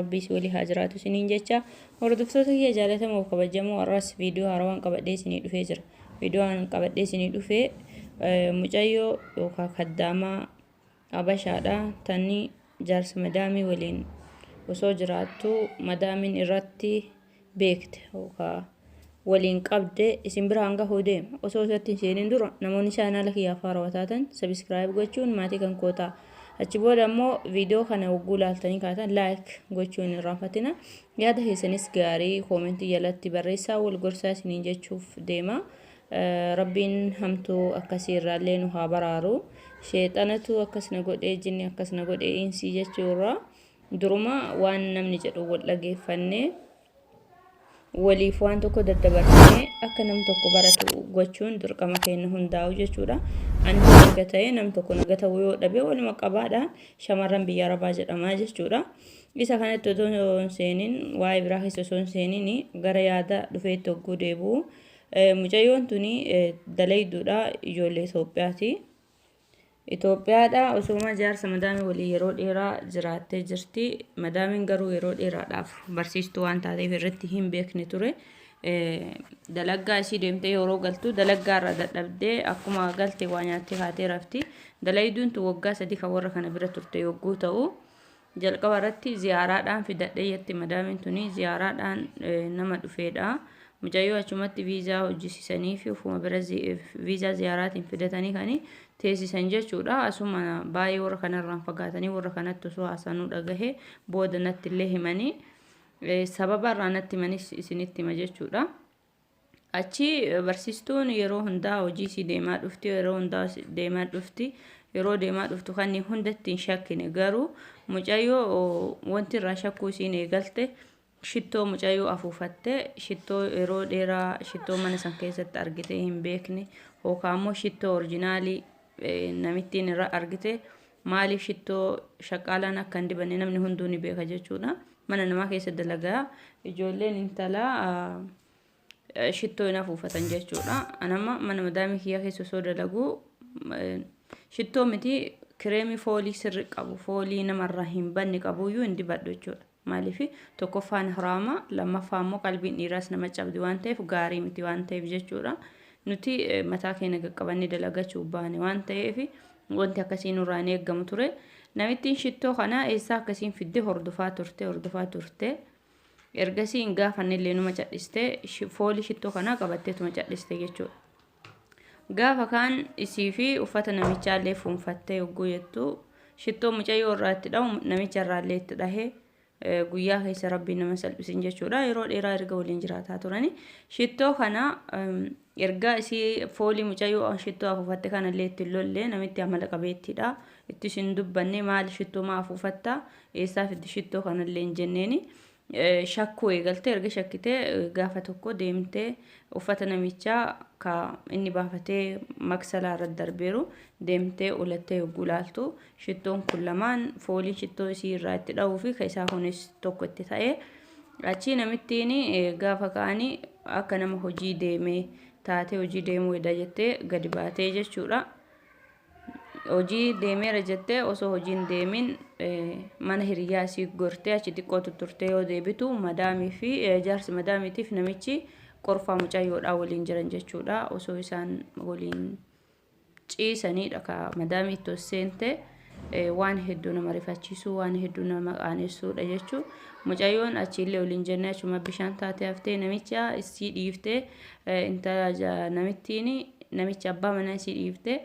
Rabbii si walii haa jiraatu isiniin jecha. Hordoftoota kiyya jaalatamoo kabajamoo, har'as viidiyoo haarawaan qabadhee isinii dhufee jira. Viidiyoo qabadhee isinii dhufee mucayyoo yookaan kaddaamaa Habashaadha. Tanni jaarsa madaamii waliin osoo jiraattu madaamiin irratti beekte yookaan waliin qabde isin bira hanga deema. Osoo isatti hin seenin dura, namoonni chaanaala kiyyaaf haarawaa taatan subscribe gochuun maatii kan koo ta'a. Achi booda immoo viidiyoo kana hogguu laaltanii kaatan like gochuun hin irraanfatina. Yaada keessanis gaarii koomentii jalatti barreessaa, wal gorsaa isiniin jechuuf deema. Rabbiin hamtuu akkasii irraallee nu haa baraaru. Sheexanatu akkas na godhee, jinni akkas na godhee, insii jechuu irraa duruma waan namni jedhu wal dhageeffannee, waliif waan tokko daddabarsinee akka nam tokko baratu gochuun dirqama keenya hundaa'u jechuudha. Ani naga ta'ee nam tokko naga ta'uu yoo dhabe, waluma qabaadhaan shamarran biyya Arabaa jedhamaa jechuudha. Isa kanatti otoo hin seenin, waa'ee biraa keessa osoo hin seenin, gara yaada dhufeetti hogguu deebi'u, mucayyoon tuni dalayduudha, ijoollee Itoophiyaati. Itoophiyaadha, osuma jaarsa madaamii walii yeroo dheeraa jiraattee jirti. Madaamiin garuu yeroo dheeraadhaaf barsiistuu waan taateef irratti hin beekne ture. Dalaggaa isii deemtee yeroo galtu dalaggaa irraa dadhabdee akkuma galte waa nyaattee kaatee rafti. Dalayduun tun waggaa 3 kan warra kana bira turte yogguu ta'u, jalqaba irratti ziyaaraadhaan fidadhee jetti madaamiin tuni, ziyaaraadhaan nama dhufeedha. Mucayyoo achumatti viizaa hojjisiisanii fi ufuma bira viizaa ziyaaraatiin fidatanii kan teessisan jechuudha. Asuma baay'ee warra kanarraan fagaatanii warra kanatti osoo haasanuu dhagahe, booda natti illee himanii, sababa irraa natti himanis isinitti hima jechuudha. Achi barsiistuun yeroo hundaa hojii isii deemaa dhufti, yeroo hundaa deemaa dhufti. Yeroo deemaa dhuftu kan hundatti hin shakkine, garuu mucayyoo wanti irraa shakkuu isiin eegalte shittoo mucayyoo afuufatte, shittoo yeroo dheeraa shittoo mana san keessatti argite hin beekne, yookaan immoo shittoo orjinaalii namittiin irra argite. Maaliif shittoo shaqaalaan akka hin dibanne namni hunduu ni beeka jechuudha. Mana namaa keessa dalagaa ijoolleen intalaa shittoo hin afuufatan jechuudha. Anama mana madaamii kiyyaa keessa osoo dalaguu shittoo miti, kireemii foolii sirri qabu, foolii namarraa hin banne qabuyyuu hin dibadhu jechuudha. Maaliif? Tokkoffaan haraama, lammaffaa immoo qalbiin dhiiraas nama cabdi waan ta'eef, gaarii miti waan ta'eef jechuudha. Nuti mataa keenya qaqqabannee dalagachuu baane waan ta'eef wanti akkasii nurraa hin eeggamu ture. Namittiin shittoo kana eessaa akkasiin fidde hordofaa turte, hordofaa turte. Ergasii hin gaafanne illee, numa cadhiste, foolii shittoo kanaa qabatteetuma cadhiste jechuudha. Gaafa kaan isii fi uffata namichaallee fuunfattee yogguu jettu, shittoo mucayyoo irraa itti dhahu namicha irraallee itti dhahee, guyyaa keessa Rabbiin nama salphisin jechuudha. Yeroo dheeraa erga waliin jiraataa turani. Shittoo kana erga isii foolii mucayyoo shittoo afuufatte kanallee itti lollee, namitti amala qabeettiidha. Itti isin dubbanne, maali shittoo maa afuufatta, eessaa fiddi shittoo kanallee hin jenneeni. Shakkuu eegalte. Erga shakkitee gaafa tokko deemtee uffata namichaa ka inni baafatee maksalaa irratti darbeeru deemtee ulattee yogguu ilaaltu, shittoon kun lamaan, fooliin shittoo isii irraa itti dhahuu fi ka isaa kunis tokko itti ta'ee, achii namittiin gaafa ka'anii akka nama hojii deemee taatee, hojii deemuu eda jettee gadi baatee jechuudha. Hojii deemeera jettee osoo hojiin deemin mana hiriyaa isii gortee achi xiqqoo tutturtee yoo deebitu, madaamii fi jaarsi madaamiitiif namichi qorfaa mucayyoodhaa waliin jiran jechuudha. Osoo isaan waliin ciisanidha ka madaamii itti seente. Waan hedduu nama rifachiisu, waan hedduu nama qaanessuudha jechuudha. Mucayyoon achiillee waliin jennee achuma bishaan taatee haftee, namicha isii dhiiftee, intala namittiin namicha abbaa manaa isii dhiiftee.